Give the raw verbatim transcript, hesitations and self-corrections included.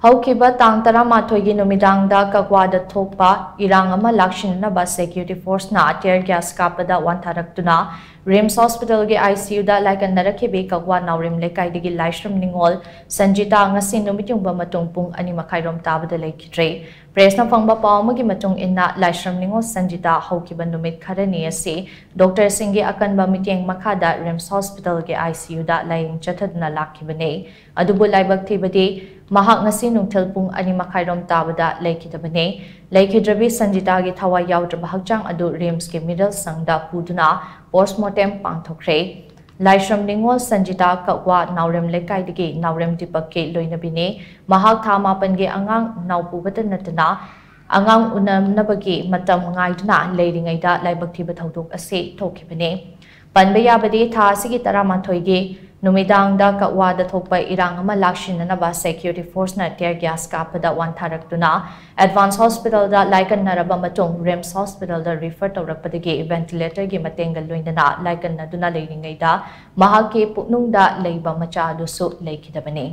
ꯍꯧꯈꯤꯕ ꯇꯥꯡ ꯇꯔꯥꯃꯥꯊꯣꯏꯒꯤ ꯅꯨꯃꯤꯗꯥꯡꯗ ꯀꯛꯋꯥꯗ ꯊꯣꯛꯄ ꯏꯔꯥꯡ ꯑꯃ ꯂꯥꯛꯁꯤꯟꯅꯅꯕ security forceꯅ tear gas ꯀꯥꯞꯄꯗ ꯋꯥꯟꯊꯔꯛꯇꯨꯅ RIMS hospitalꯒꯤ ICUꯗ ꯂꯥꯏꯀꯠꯅꯔꯛꯈꯤꯕꯤ ꯀꯛꯋꯥ ꯅꯥꯎꯔꯦꯝ ꯂꯩꯀꯥꯏꯗꯒꯤ ꯂꯥꯏꯁ꯭ꯔꯝ ꯅꯤꯉꯣꯜ ꯁꯟꯖꯤꯇꯥ ꯉꯁꯤ ꯅꯨꯃꯤꯠ ꯌꯨꯡꯕ ꯃꯇꯨꯡ ꯄꯨꯡ ꯑꯅꯤ ꯃꯈꯥꯏꯔꯣꯝ ꯇꯥꯕꯗ ꯂꯩꯈꯤꯗ꯭ꯔꯦ꯫ Pressꯅ ꯐꯪꯕ ꯄꯥꯎ ꯑꯃꯒꯤ ꯃꯇꯨꯡ ꯏꯟꯅ, ꯂꯥꯏꯁ꯭ꯔꯝ ꯅꯤꯉꯣꯜ ꯁꯟꯖꯤꯇꯥ ꯍꯧꯈꯤꯕ ꯅꯨꯃꯤꯠ ꯈꯔꯅꯤ ꯑꯁꯤ doctorꯁꯤꯡꯒꯤ ꯑꯀꯟꯕ ꯃꯤꯠꯌꯦꯡ ꯃꯈꯥꯗ RIMS hospitalꯒꯤ ICUꯗ ꯂꯥꯌꯦꯡ ꯆꯠꯊꯗꯨꯅ ꯂꯥꯛꯈꯤꯕꯅꯤ꯫ ꯑꯗꯨꯕꯨ ꯂꯥꯏꯕꯛ ꯊꯤꯕꯗꯤ, ꯃꯍꯥꯛ ꯉꯁꯤ ꯅꯨꯡꯊꯤꯜ ꯄꯨꯡ ꯑꯅꯤ ꯃꯈꯥꯏꯔꯣꯝ ꯇꯥꯕꯗ ꯂꯩꯈꯤꯗꯕꯅꯤ꯫ ꯂꯩꯈꯤꯗ꯭ꯔꯕꯤ ꯁꯟꯖꯤꯇꯥꯒꯤ ꯊꯋꯥꯏ ꯌꯥꯎꯗ꯭ꯔꯕ ꯍꯛꯆꯥꯡ ꯑꯗꯨ RIMSꯀꯤ ꯃꯤꯔꯜ ꯁꯪꯗ ꯄꯨꯗꯨꯅ postmortem ꯄꯥꯡꯊꯣꯛꯈ꯭ꯔꯦ꯫ ꯂꯥꯏꯁ꯭ꯔꯝ ꯅꯤꯉꯣꯜ ꯁꯟꯖꯤꯇꯥ ꯀꯛꯋꯥ ꯅꯥꯎꯔꯦꯝ ꯂꯩꯀꯥꯏꯗꯒꯤ ꯅꯥꯎꯔꯦꯝ ꯗꯤꯄꯛꯀꯤ ꯂꯣꯏꯅꯕꯤꯅꯤ꯫ ꯃꯍꯥꯛ ꯊꯥ ꯃꯥꯄꯟꯒꯤ ꯑꯉꯥꯡ ꯅꯥꯎꯄꯨꯕꯇ ꯅꯠꯇꯅ, ꯑꯉꯥꯡ ꯎꯅꯅꯕꯒꯤ ꯃꯇꯝ ꯉꯥꯏꯗꯨꯅ ꯂꯩꯔꯤꯉꯩꯗ ꯂꯥꯏꯕꯛ ꯊꯤꯕ ꯊꯧꯗꯣꯛ ꯑꯁꯤ ꯊꯣꯛꯈꯤꯕꯅꯤ꯫ ꯄꯟꯕ ꯌꯥꯕꯗꯤ, ꯊꯥ ꯑꯁꯤꯒꯤ ꯇꯔꯥꯃꯥꯊꯣꯏꯒꯤ ꯅꯨꯃꯤꯗꯥꯡꯗ ꯀꯛꯋꯥꯗ ꯊꯣꯛꯄ ꯏꯔꯥꯡ ꯑꯃ ꯂꯥꯛꯁꯤꯟꯅꯅꯕ security forceꯅ tear gas ꯀꯥꯞꯄꯗ ꯋꯥꯟꯊꯔꯛꯇꯨꯅ advance hospitalꯗ ꯂꯥꯏꯀꯠꯅꯔꯕ ꯃꯇꯨꯡ RIMS hospitalꯗ refer ꯇꯧꯔꯛꯄꯗꯒꯤ ventilatorꯒꯤ ꯃꯇꯦꯡꯒ ꯂꯣꯏꯅꯅ ꯂꯥꯏꯀꯠꯅꯗꯨꯅ ꯂꯩꯔꯤꯉꯩꯗ ꯃꯍꯥꯛꯀꯤ ꯄꯨꯛꯅꯨꯡꯗ ꯂꯩꯕ ꯃꯆꯥ ꯑꯗꯨꯁꯨ ꯂꯩꯈꯤꯗꯕꯅꯤ꯫